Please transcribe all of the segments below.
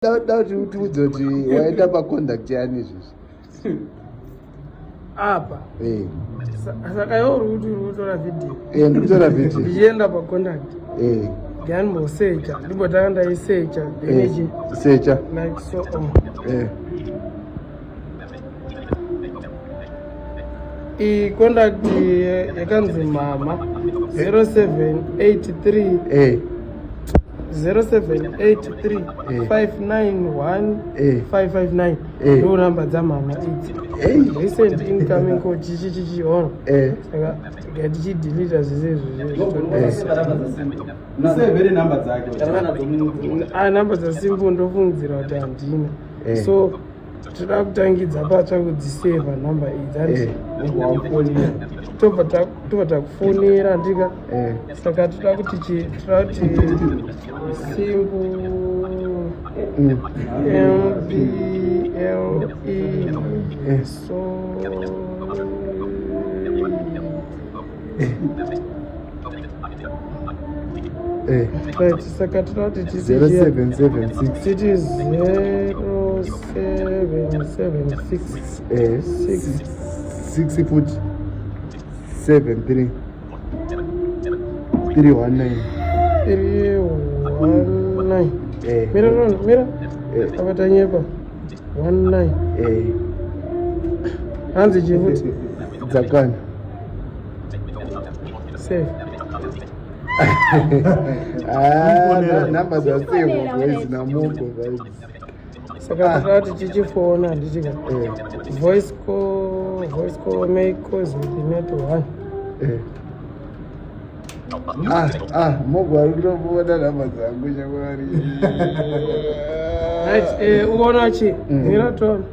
Da kuti utiudze kuti waenda paconduct yani izvizvi. Apa. Eh. Saka iwe uri kuti uri kutora video. Eh, ndiri kutora video. Ndichienda paconduct. Eh. Ndiyambosecha, ndimbotanga ndaisecha. Eh. Secha. Like so on. Eh. Iyi contact yakanzi mama 0783 eh 0783 591 559 ndo namba dzamama idzi. Recent incoming call chichi chichi on. Saka tika tichidelete zvese izvozvo. Namba dzake. Ah, namba dzaSimple ndofungidzira kuti handina. So toda kutangidza patsva kudziseva nhamba idzi handiti? Tobva takufonera handika? Saka toda kuti chi toda kuti Simple M P L E so Right, saka toda kuti titi 0776 titi 0776 6 6 futi 73 319 319. Mira Ron, mira. Apa tanyepa 19. Hanzi chifuti Dzakwana. Save. Ah, namba dzasevwa boys naMogo vibes. Saka toda kuti tichifona handitika? Voice call, voice call, make calls with the net one. Ah, ah, Mogo ari kutobuda namba dzangu shamwari. Right, ukaona chi mira tona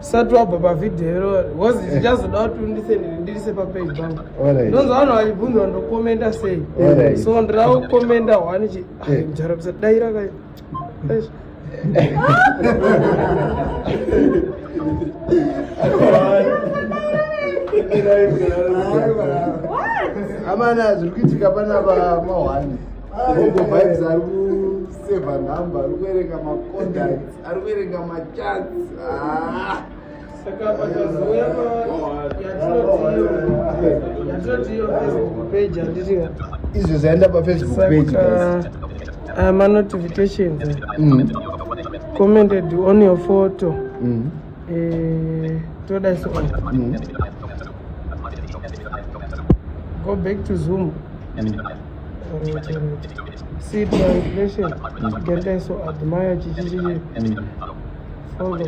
usati wabva pavhidhiyo iro because ndichazoda kuti undisendere ndirise papage pangu. Ndonzwa vanhu vachibvunzwa ndokomenda sei. So ndira kukomenda one chi mucharapisa daira kai. Eish. Amana, zviri kuitika panapa mahwani. Mogo Vibes ari kusevha nhamba, ari kuverenga macontacts, ari kuverenga machats. Ah. Saka pachazouya yatinoti iyo Facebook page handitika? Izvo zvaenda paFacebook page, guys. Saka manotifications commented on your photo. Toda so go back to Zoom. Alright. See translation. Get so admire chichichi. Follow.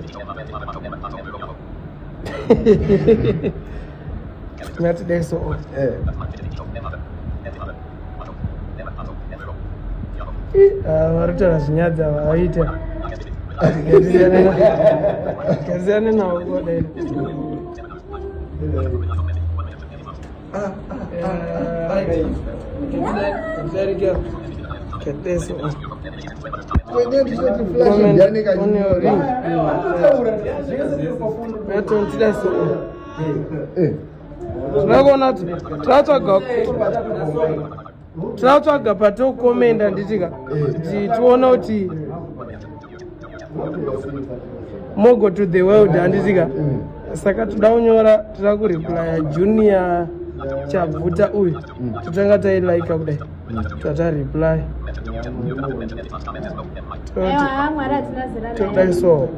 Ngatidai so. Vari kutaura zvinyadza vaita. Gasiyane navo kodai. Right. Get so. Kwenye ndichoti flash ndiani On your ring. kanyora. Yatontida so. Tinokuona kuti tinotsvaga patokomenda nditika kuti tione kuti Mogo to the world handitika? Saka toda kunyora, toda kureplya Junior Chabvuta uyu. Totanga tailaika kudai, tatareply. Aiwa, Mwari hatina zera naye. Todai so.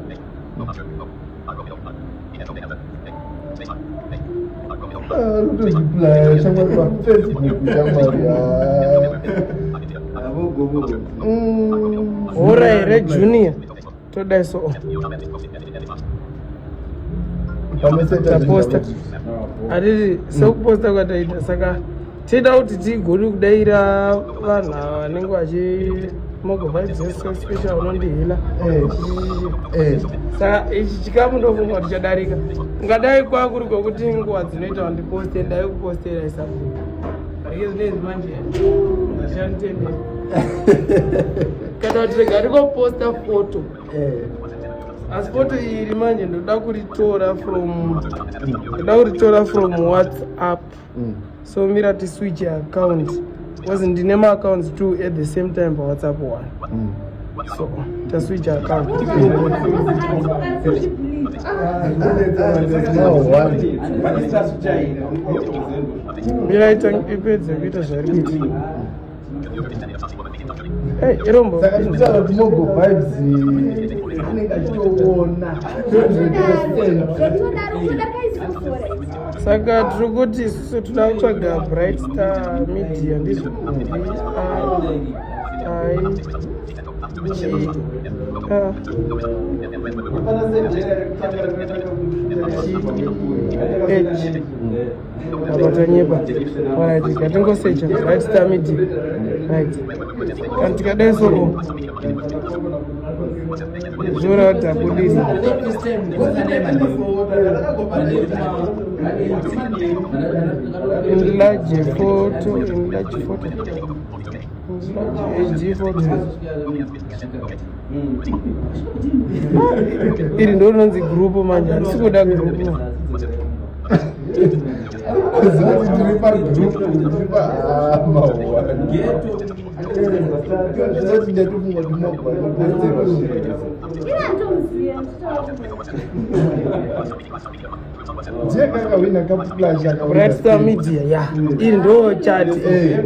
Kutoreply shamwari paFacebook shamwari. Hora here Junior? Todai so. Taposta hatiti sekuposta kwataita. Saka tinoda kuti tigone kudaira vanhu ava vanenge vachi Mogo Vibes special unondihila. Saka ichi chikamu ndofunga kuti chadarika. Ungadai kwakuri kwekuti nguva dzinoita vandiposte, ndai kupostera isabhuku ake zvinezvi manje hazvichanditenderi kana kuti rega ndikoposta foto. Asi foto iri manje ndoda kuritora from WhatsApp. So mira tiswitch account because ndine maaccounts two at the same time paWhatsApp one. So taswitch account. Mira ipedze kuita zvairi kuita. Hey, irombo. Saka tikutaura kuti Mogo Vibes anenge achitoona. Saka tiri kuti isusu toda kutsvaga Bright Star Media, ndizvo? I G A H. Apa tanyepa. Alright, ngatingosecha Bright Star Media. Right. Kana tikadai soko zvoreva kuti tabudisa. Enlarge photo, enlarge photo, enlarge HD photo. Iri ndo rinonzi group manje, handisi kuda group. Ziva kuti tiri pagroup, tiri pamawa. Zvinoti ndatofunga kuti Mogo anoposterwa zvinhu. Ndiye kakawina kaFlash. Bright Star Media ya, iri ndo chat. Eh.